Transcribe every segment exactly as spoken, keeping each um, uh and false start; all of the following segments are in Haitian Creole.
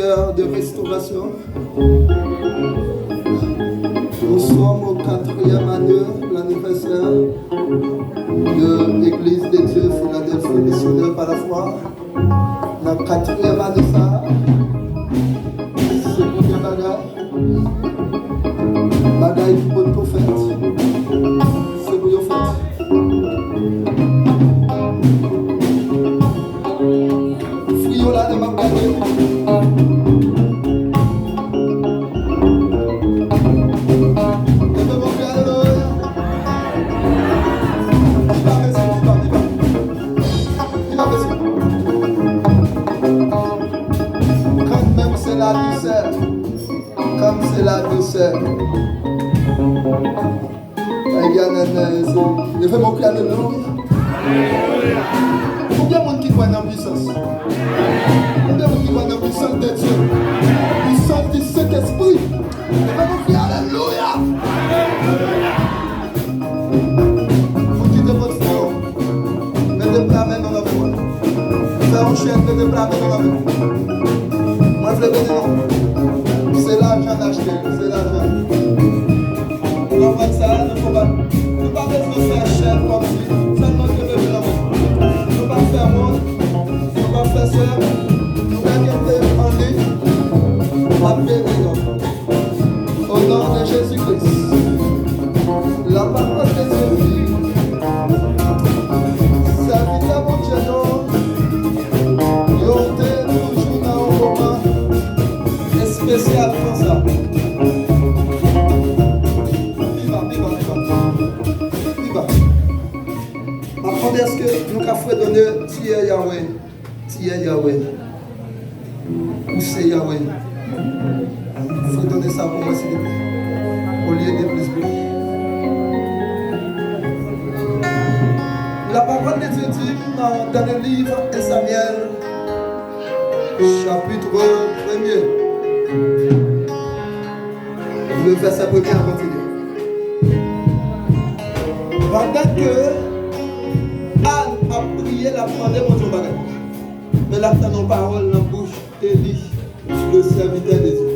De restauration. Nous sommes au quatrième année, l'anniversaire de l'Église de Dieu Philadelphie Missionnaire par la foi. Nan katriyèm ane sa a, se premye bagay. Bagay ki potko fèt, se pou yo fèt. Fwi yo la, demen m ap gade. Demen m ap gade, alelouya. Viva, mesye, viva, viva. Viva, mesye. Kanmenm se la dousè. Kanmenm se la dousè. Ay, gade, gade, gade, se, leve men w, kriye alelouya. Konbyen moun ki kwè nan pwisans? Konbyen moun ki kwè nan pwisans de Dye? Pwisans di Sentespri. Leve men w, kriye alelouya. Moun ki te pote yo, mete pla men nou nan men mwen. Fè yon chèn, mete pla men nou nan men mwen. Mwen vle beni nou. Se lajan n achte l, se lajan. Ou konprann sa? Nou pa, nou pa bezwen fè chèn kòmsi, sèlman ke bebe nan men. Nou pa fè wont, nou pa fè sè, nou pa gen te an li, m ap beni nou. Au nom de Jésus-Christ. La parole de Dieu dit, sèvitè Bondye yo, yo te toujou nan yon moman espesyal konsa. Viva, viva, viva. Viva. M ap mande èske nou ka fredone Tiyè Yahweh. Tiyè Yahweh. Ou se Yahweh. Fredone sa pou mwen, silvouplè. Olye de plis bri. La parole de Dieu dit, euh, dans le livre de Samuel, chapitre premier. Le verset premier a continué. Pandan ke Ann ap priye, l ap mande Bondye yon bagay. Men l ap tann yon pawòl nan bouch Eli, le serviteur de Dieu.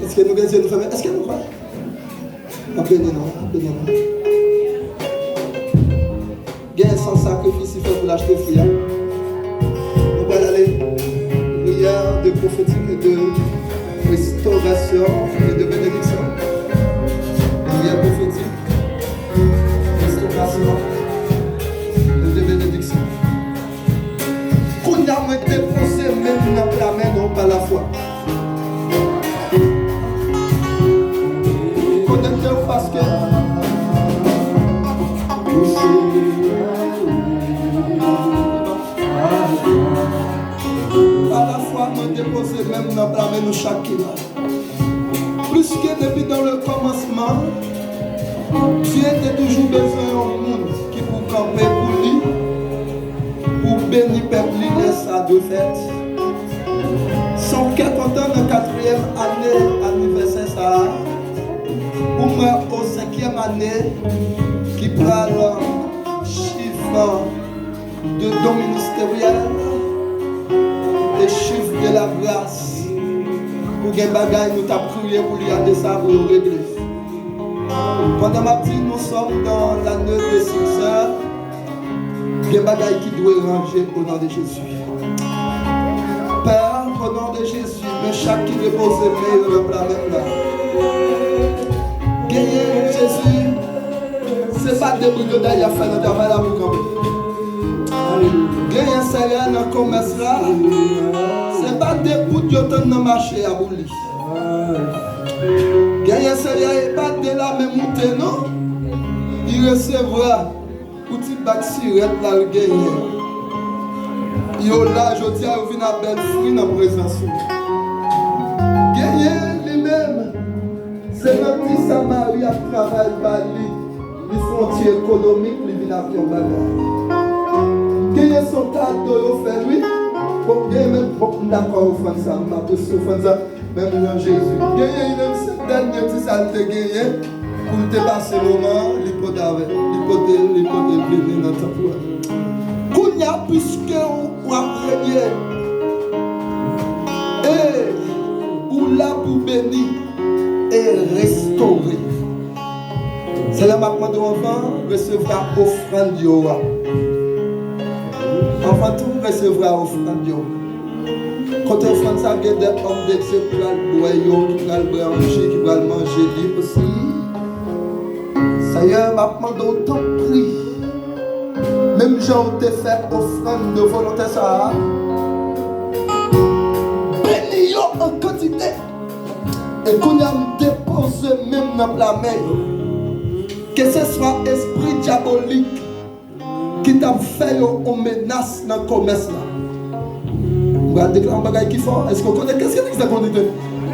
Èske nou gen zye nou fèmen? Èske nou kwè? N ap beni nou, n ap beni nou. Gen san sakrifis li fè pou l achte fwi a. Nou pral ale. Prière de prophétique et de restauration et de bénédiction. Prière prophétique, restauration et de bénédiction. Kounye a, mwen depoze men m nan pla men nou pa lafwa. Konekte w paske pa lafwa mwen depoze men m nan pla men nou chak ki la. Pliske depi dans le commencement, Dye te toujou bezwen yon moun ki pou kanpe pou li, pou beni pèp li lè sa dwe fèt. Se yon kè kontan nan katriyèm ane anivèsè sa a, pou m wè o senkyèm ane ki pral chif de don ministeryèl e chif de la gras, pou gen bagay nou t ap kriye pou li ane sa pou yo regle. Pandan m ap di nous sommes dans l'année de succès, gen bagay ki dwe ranje au nom de Jésus. Pè, au nom de Jésus, men chak ki depoze men yo nan pla men m la. Genyen, Jezi, se pa de brigoday y ap fè nan travay la pou kanpe. Genyen, Seyè, nan komès la, se pa de goud yo tann nan mache a pou li. Genyen, Seyè, e pa de lame moute non. Li resevwa. Pou ti bak sirèt la l genyen. Yo la, jodi a, yo vin a bèl fwi nan prezans ou. Genyen li menm, se nan ti sa mari ap travay ba li, li fè yon ti ekonomi, li vin ak yon bagay. Genyen se yon kado yo fè l, wi. Bon, genyen menm, bon, m dakò ofrann sa, m apresye ofrann sa. Menm jan Jezi genyen li menm se dènye ti sa l te genyen pou l te pase moman an, li pote avè l, li pote l, li pote l vini nan tanp ou a. Kounye a, piske w, w ap renye, Anvan resevwa ofrann yo a. Anvan tou, resevwa ofrann yo. Kote ofrann sa, gen de òm de Dye ki pral bwè yo, ki pral bwè yon ji, ki pral manje li osi. Seyè, m ap mande w, tanpri, menm jan w te fè ofrann de volontè sa a, beni yo an kantite. E kounye a, m depoze men m nan pla men yo. Keseswa espri dyabolik ki t ap fè yo yon menas nan komès la. M pral deklare yon bagay ki fò. Èske w konnen kès ki te konekte?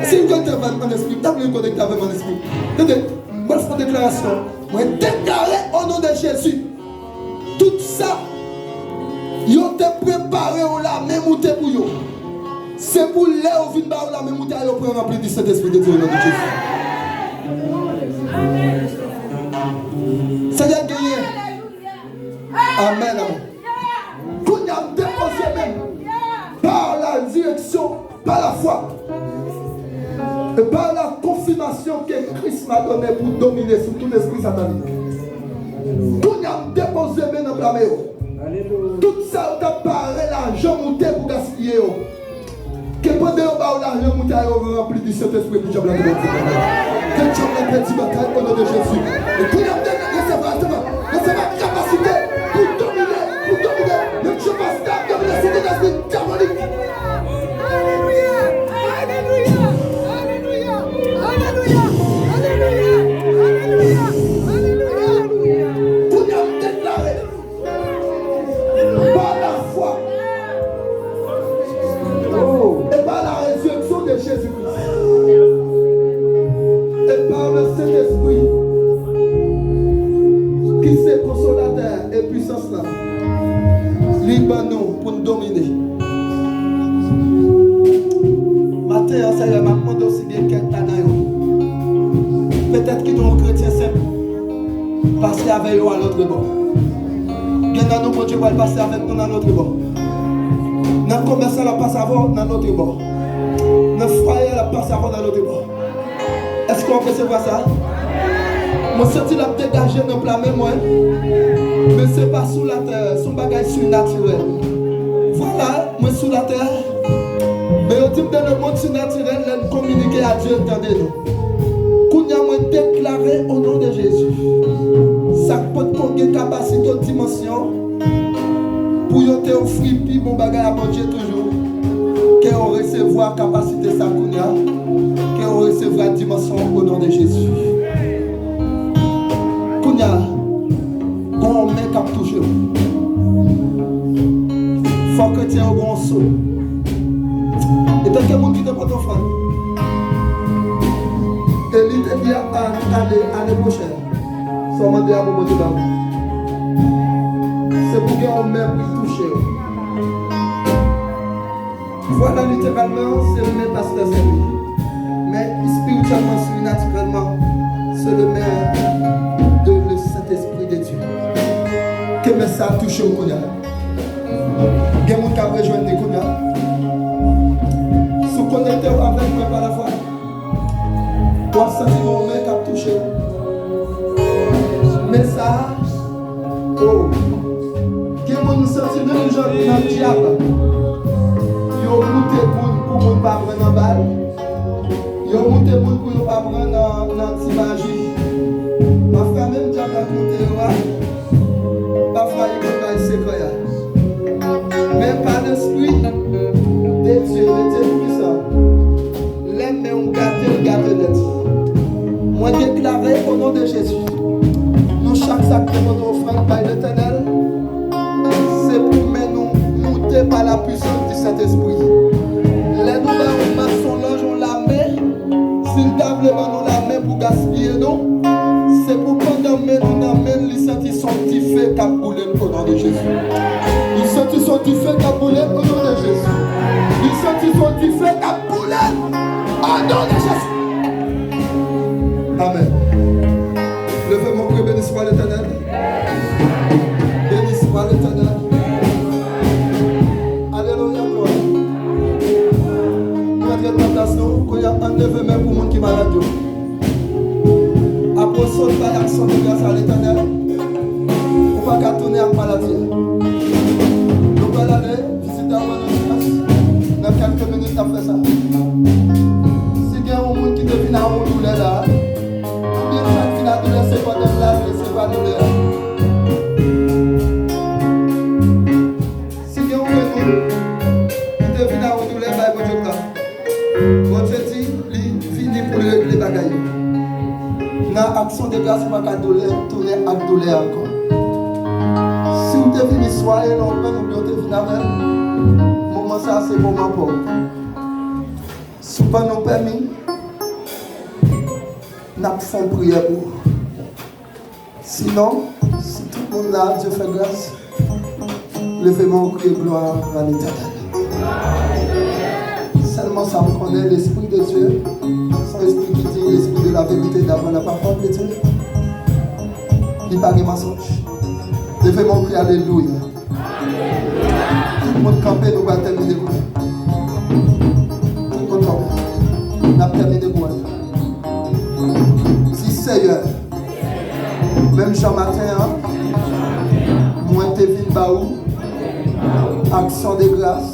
Si w konekte avè m an espri, m ta vle w konekte avè m an espri. Tande, m pral fè yon deklarasyon. Mwen deklare o non de Jezi, tout sa yo te prepare yon lame moute pou yo, se pou lè yo vin ba yo lame moute a, yo pran ranpli di Sentespri de Dye o non de Jezi. Seyè genyen. Amèn, amèn. Kounye a, m depoze men m par la direksyon, par la foi, et par la confirmation que Christ m'a donné pour dominer sur tout esprit satanique. Kounye a, m depoze men nan pla men yo. Tout sa yo t ap pare lajan moute pou gaspiye yo, ke pandan yo ba yo lajan moute a, yo ranpli di Sentespri, epi djab la te pèdi batay. Ke djab la pèdi batay o non de Jezi. E kounye a, m te resevwa, resevwa, resevwa kapasite pou domine, pou domine. Menm jan pastè ap domine sou tout espri dyabolik. Alelouya! Alelouya! Kounye a, m deklare, par la foi, oh, et par la résurrection de Jésus-Christ, et par le Saint-Esprit, ki se konsolatè e pwisans la, li ban nou pou n domine. Maten an, Seyè, m ap mande w si gen kèk ladan yo, petèt ki te yon kretyen senp, pase avè yo a lòt bò. Gen nan nou, Bondye pral pase avèk nou nan lòt bò. Nan komès la, l ap pase avè w nan lòt bò. Nan fwaye a, l ap pase avè w nan lòt bò. Èske w ap resevwa sa? Mwen santi l ap degaje nan pla men mwen. Men se pa sou latè, se yon bagay sinatirèl. Vwala, mwen sou latè. Men yo di m, dans le monde surnaturel, lè n kominike a Dye, l tande nou. Kounye a, mwen deklare o non de Jezi, sa k potko gen kapasite dimansyon pou yo te ofri pi bon bagay a Bondye toujou, ke yo resevwa kapasite sa kounye a, ke yo resevwa dimansyon o non de Jezi. Kounye a, gon men k ap touche w. Fò kretyen yo gon so. Etanke moun ki te pote ofrann, e li te di a, a, ane, ane pwochèn, sa w mande a pou Bondye ba ou, se pou gen yon men pou l touche w. Vwala, literalman, se men pastè sèvi. Men espirityèlman, sirnatirèlman, se le men de le Saint-Esprit de Dieu. Ke men sa a touche w kounye a. Gen moun k ap rejwenn li kounye a. Si w konekte w avèk mwen pa lafwa, w ap santi gon men k ap touche w. Men sa a, oh, gen moun m santi menm jan nan dyab, yo moute moun pou moun pa pran nan bal. Yo moute moun pou yo pa pran nan, nan ti maji. Pafwa menm dyab la k moute yo a, pafwa li konn bay sekrè a. Men pa Lespri de Dye, de Dye Toupisan, lè men w gate, l gate nèt. Mwen deklare o non de Jezi, nou chak sa k te pote ofrann bay Letènèl, se pou men nou moute pa la pwisans di Sentespri. Lè nou bay yon mason lanj yon lame, si l ta vle ban nou lame pou gaspiye nou, se pou pandan men nou nan men l, li santi s on dife k ap boule l o non de Jezi. Li santi s on dife k ap boule l o non de Jezi. Li santi s on dife k ap boule l o non de Jezi. Amèn. Leve men w, priye, beni swa Letènèl. Beni swa Letènèl. Alelouya, glwa. Nou antre nan plas nou. Kounye a, ann leve men pou moun ki malad yo. Apre w sot bay aksyon de gras a Letènèl. Nou pral ale vizite aprann nan klas. Nan kèlke minit, n ap fè sa. Si gen yon moun ki te vin ak yon doulè la, oubyen sa k vin ak doulè, se pandan l la, se pa doulè a. Si gen yon moun ki te vin ak yon doulè, bay Bondye glwa. Bondye di li vini pou l regle bagay yo. Nan aksyon de gras, ou pa ka doulè, tounen ak doulè ankò. Si w te vini swa e lontan oubyen w te vin avè l, moman sa a se moman pa w. Si w ban nou pèmi, n ap fè yon priyè pou ou. Sinon, si tout moun la, Dye fè gras, leve men w, kriye gloire à l'Éternel. Sèlman sa m konnen, Lespri de Dye, se yon espri ki di, l'esprit de la vérité d'après la parole de Dieu. Li pa gen mansonj. Leve men w, kriye alelouya. Tout moun kanpe, nou pral tèmine kounye a. Tout moun kanpe. N ap tèmine kounye a. Di, Seyè, menm jan maten an, mwen te vin ba ou aksyon de gras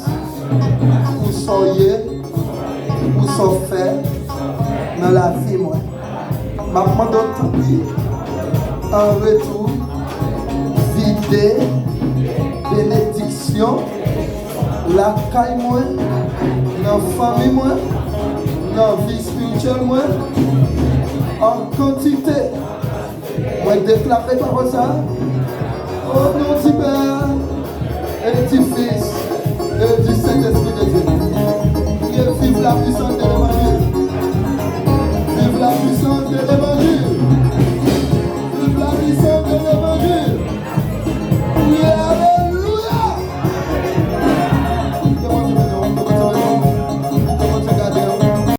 pou sa w ye, pou sa w fè nan lavi mwen. M ap mande w tanpri, an retou, vide benediksyon lakay mwen, nan fanmi mwen, nan vi espirityèl mwen, an kantite. Mwen deklare pawòl sa a, o non